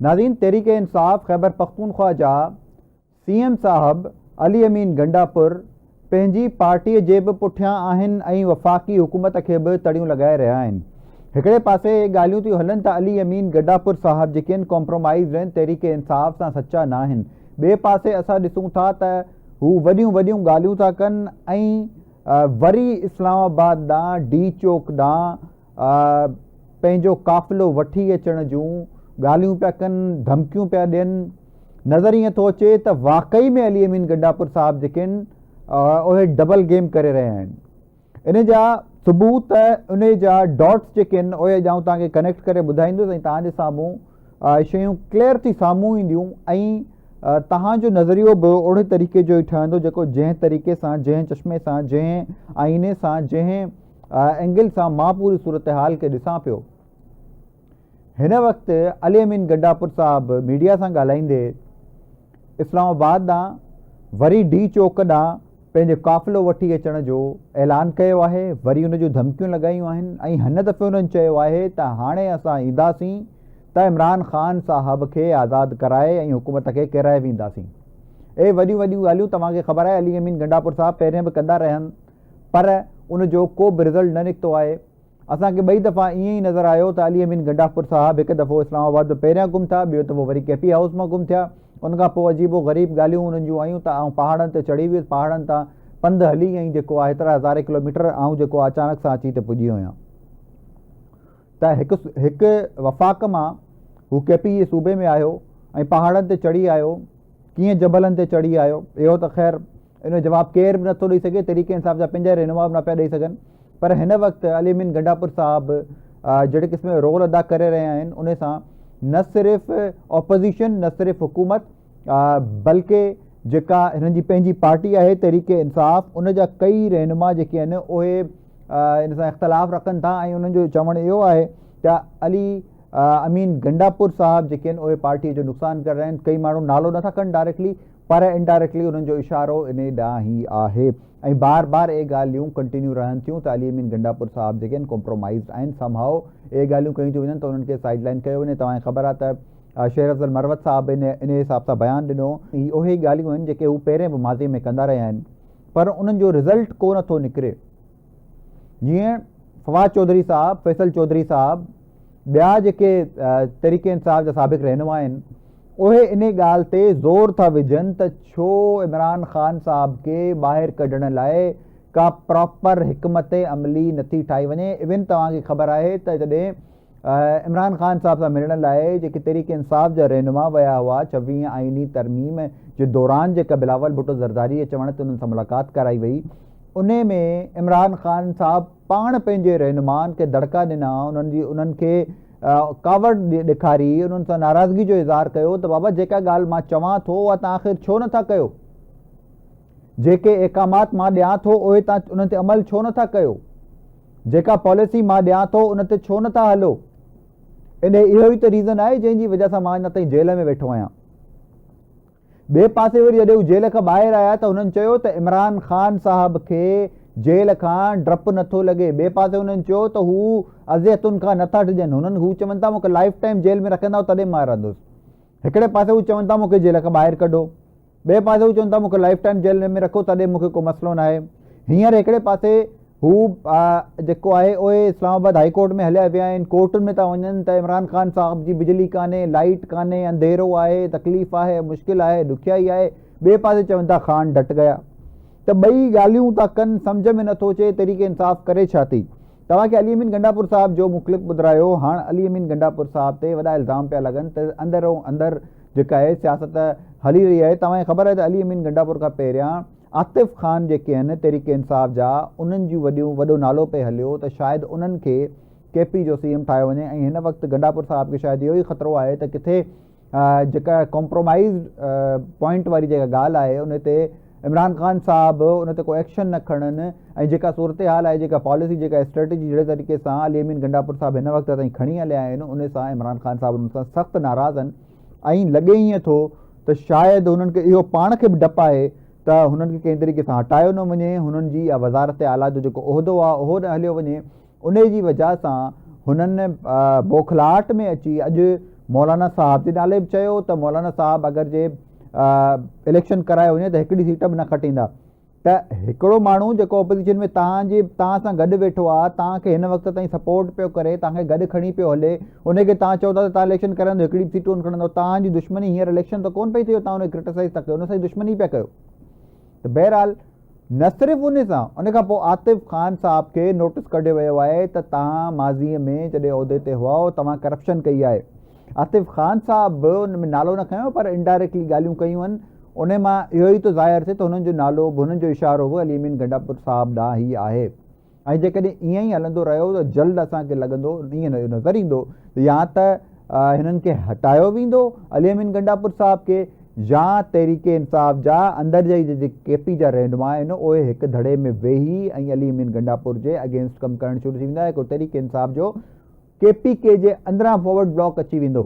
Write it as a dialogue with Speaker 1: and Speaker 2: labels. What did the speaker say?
Speaker 1: ناظرين تحريڪ انصاف خيبرپختونخوا جا C M صاحب علي امين گنڊاپور پنهنجي پارٽي جي به پٺيان آهن ۽ وفاقي حڪومت کي به تڙيون لڳائي رهيا آهن. هڪڙي پاسي اهي ڳالهيون ٿيون هلن ته علي امين گنڊاپور صاحب جيڪي آهن ڪمپرومائيزڊ آهن تحريڪ انصاف سان سچا ناهن ٻئي پاسي اسان ڏسون ٿا ته هو وڏيون وڏيون ڳالهيون ٿا ڪن ۽ وري اسلام آباد ڏانهن ڊي چوڪ ڏانهن پنهنجو قافلو وٺي اچڻ جون ڳالهيون پيا ڪن، ڌمڪيون پيا ڏين. نظر ائين ٿو اچي ته واقعي ۾ علي امين گنڊاپور صاحب جيڪي آهن اهي ڊبل گيم ڪري رهيا آهن. ان جا ثبوت ان جا ڊاٽس جيڪي آهن اهي اڄ آئون توهان کي ڪنيڪٽ ڪري ٻڌائيندس ۽ توهان جي سامهون شيون ڪليئر ٿي سامهون اينديون ۽ توهان جو نظريو به اهڙي طريقي جو ئي ٺهندو جيڪو جنهن طريقي سان جنهن چشمي سان جنهن آئيني سان جنهن اينگل سان مان پوري صورتحال کي ڏسان پيو. هن وقت علي امين گنڊاپور صاحب ميڊيا سان ڳالهائيندي اسلام آباد ڏانهن وري ڊي چوڪ ڏانهن پنهنجو قافلو وٺي اچڻ جو اعلان ڪيو آهي، وري ان جون ڌمڪيون لڳايون آهن ۽ هن دفعي انهن چيو آهي ته هاڻي اسان اينداسين ته عمران خان صاحب کي آزاد ڪرائي ۽ حڪومت کي ڪيرائي وينداسين. اهي وڏيون وڏيون ڳالهيون توهان کي خبر آهي علي امين گنڊاپور صاحب پهرين به ڪندا رهيا آهن پر ان جو ڪو به رزلٽ نه نڪتو آهي. اسان کي ٻئي دفعا ائين ئي نظر آيو ته علي امين گنڊاپور صاحب هڪ دفعو اسلام آباد ۾ پهريان گم ٿيا، ٻيو دفعو وري ڪي پي هائوس مان گم ٿيا. ان کان پوء عجيب و غريب ڳالهيون انهن جون آيون ته آئون پهاڙن تي چڙهي ويس، پهاڙن تان پنڌ هلي ۽ جيڪو آهي هيترا هزارين ڪلوميٽر آئون جيڪو آهي اچانڪ سان اچي هتي پڄي ويو آهيان ته هڪ هڪ وفاق مان هو ڪي پي جي صوبي ۾ آيو ۽ پهاڙن تي چڙهي آيو، ڪيئن جبلن تي چڙهي آيو اهو ته خير ان جو جواب ڪير به نٿو ڏئي سگهي، تحريڪ انصاف جا پنهنجا رهنما به نه پيا ڏئي سگهن پر هن وقت علي امين گنڊاپور صاحب جهڙي قسم جو رول ادا ڪري رهيا آهن ان سان نه صرف اپوزيشن نه صرف حڪومت بلڪه جيڪا هنن جي پنهنجي پارٽي آهي تحريڪ انصاف ان جا ڪئي رهنما جيڪي آهن اهي ان سان اختلاف رکن ٿا ۽ انهن جو چوڻ اهو آهي ته علي امين گنڊاپور صاحب جيڪي آهن اهي پارٽي جو نقصان ڪري رهيا آهن ڪئي ماڻهو نالو نٿا کڻن ڊائريڪٽلي پر انڊائريڪٽلي انهن جو اشارو انهي ڏانهن ئي آهي ۽ بار بار اهي ڳالهيون ڪنٽينيو رهن ٿيون ته علي امين گنڊاپور صاحب جيڪي آهن ڪمپرومائيزڊ آهن سم هائو اهي ڳالهيون ڪيون ٿيون وڃن ته انهن کي سائيڊ لائن ڪيو وڃي توهان کي خبر آهي ته شير افضل مروت صاحب به انهي حساب سان بيان ڏنو هي اهي ڳالهيون آهن جيڪي هو پهرين به ماضي ۾ ڪندا رهيا آهن پر انهن جو رزلٽ ڪو نه ٿو نڪري جيئن فواد چوڌري صاحب، فيصل چوڌري صاحب، ٻيا جيڪي تحريڪ انصاف جا سابق رهنما آهن اهي انهي ڳالهه تي زور ٿا وجهن ته ڇو عمران خان صاحب کي ٻاهر ڪڍڻ لاء ڪا پراپر حڪمت عملي نٿي ٺاهي وڃي ايون توهان کي خبر آهي ته جڏهن عمران خان صاحب سان ملڻ لاء جيڪي تحريڪ انصاف جا رهنما ويا هئا، ڇويهين آئيني ترميم جي دوران جيڪا بلاول ڀٽو زرداري جي چوڻ تي انهن سان ملاقات ڪرائي وئي، انهي ۾ عمران خان صاحب پاڻ پنهنجي رهنمائن کي دڙڪا ڏنا، انهن جي انهن کي ڪاوڙ ڏيکاري، انهن سان ناراضگي جو اظهار ڪيو ته بابا جيڪا ڳالهه مان چوان ٿو اها توهان آخر ڇو نٿا ڪيو؟ جيڪي احڪامات مان ڏيان ٿو اهي توهان انهن تي عمل ڇو نٿا ڪيو؟ جيڪا پاليسي مان ڏيان ٿو ان تي ڇو نٿا هلو؟ انهي اهو ئي ته ريزن آهي جنهن جي وجهه سان مان اڃا تائين جيل ۾ ويٺو آهيان. ٻئي پاسي وري جڏهن هو جيل کان ٻاهر آيا ته هنن چيو ته عمران خان صاحب کي جيل کان ڊپ نٿو لڳي. ٻئي پاسي هنن چيو ته هو اذيتن کان نٿا ڊڄن. هنن هو چون ٿا مون کي لائف ٽائيم جيل ۾ رکندائو تڏهن مان رهندس. هڪڙي پاسي هو چون ٿا مون کي جيل کان ٻاهر ڪڍو. ٻئي پاسي هو چون ٿا مون کي لائف ٽائيم جيل ۾ رکو تڏهن مون کي ڪو مسئلو ناهي. هينئر هڪڙي پاسي هو جيڪو آهي اهي اسلام آباد هائي ڪورٽ ۾ هليا ويا آهن، ڪورٽن ۾ ٿا وڃن ته عمران خان صاحب جي بجلي ڪانهي، لائيٽ ڪانهي، انڌيرو آهي، تڪليف آهي، مشڪل آهي، ڏکيائي آهي، ٻئي پاسي چون ٿا خان ڊٽ گيا. ته ٻئي ڳالهيون ٿا ڪن، سمجهه ۾ نٿو اچي تحريڪ انصاف ڪري ڇا ٿي. توهان کي علي امين گنڊاپور صاحب جو مون ڪلپ ٻڌرايو، هاڻ علي امين گنڊاپور صاحب تي وڏا الزام پيا لڳن ته اندرون اندر جيڪا آهي سياست هلي رهي آهي، توهان کي خبر آهي ته علي امين گنڊاپور کان پهريان عاطف خان جيڪي آهن تحريڪ انصاف جا انهن جون وڏيون وڏو نالو پئي هليو ته شايد انهن کي ڪي پي جو سي ايم ٺاهيو وڃي ۽ هن وقت گنڊاپور صاحب کي شايد اهو ئي خطرو آهي ته ڪٿي جيڪا ڪمپرومائز پوائنٽ واري جيڪا ڳالهه آهي ان تي عمران خان صاحب ان تي ڪو ايڪشن نه کڻن ۽ جيڪا صورتحال آهي جيڪا پاليسي جيڪا اسٽريٽجي جهڙي طريقي سان علي امين گنڊاپور صاحب هن وقت تائين کڻي هليا آهن ان سان عمران خان صاحب انهن سان سخت ناراض آهن ۽ لڳي ائين ٿو ته شايد هنن کي اهو پاڻ کي به ڊپ آهي ته هنن کي ڪنهن طريقي سان هٽايو نه وڃي هنن جي يا وزارت اعليٰ جو جيڪو عهدو آهي اهو نه هليو وڃي انهي جي وجهه سان هنن بوکلاهٽ ۾ اچي اڄ مولانا صاحب جي نالي به چيو ته مولانا صاحب اگر جي اليڪشن ڪرايو وڃي ته هڪڙي سيٽ به نه کٽيندا ته هڪڙو ماڻهو جيڪو اپوزيشن ۾ توهان جي توهان سان گڏ ويٺو آهي توهان کي هن وقت تائين سپورٽ پيو ڪري توهان کي گڏ کڻي پيو هلي ان کي توهان چئو ٿا ته توهان اليڪشن ڪرائيندو هڪڙي به سيٽ ڪونه کڻندو توهان جي دشمني هينئر اليڪشن ته ڪونه پئي ٿئي توهان ان کي ڪرٽيسائز ٿا ڪيو ان سان دشمني پيا ڪيو ته بهرحال نه صرف ان سان ان کان پوء عاطف خان صاحب کي نوٽس ڪڍيو ويو آهي ته توهان ماضي ۾ جڏهن عهدي تي هئا توهان ڪرپشن ڪئي آهي عاطف خان صاحب به ان ۾ نالو نه کنيو پر انڊائريڪٽلي ڳالهيون ڪيون آهن ان مان اهو ئي ٿو ظاهر ٿئي ته هنن جو نالو به هنن جو اشارو به علي امين گنڊاپور صاحب ڏانهن ئي آهي ۽ جيڪڏهن ائين ئي هلندو رهيو ته جلد اسان کي لڳندو ائين نظر ايندو ته يا ته هنن کي هٽايو ويندو علي امين گنڊاپور صاحب کي يا تحريڪ انصاف جا اندر جا ئي جيڪي ڪي پي جا رهنما آهن اهي هڪ ڌڙي ۾ ويهي ۽ علي امين گنڊاپور جي اگينسٽ ڪم ڪرڻ شروع ٿي ويندا هڪ تحريڪ انصاف جو ڪي پي ڪي جي اندران فارورڊ بلاڪ اچي ويندو.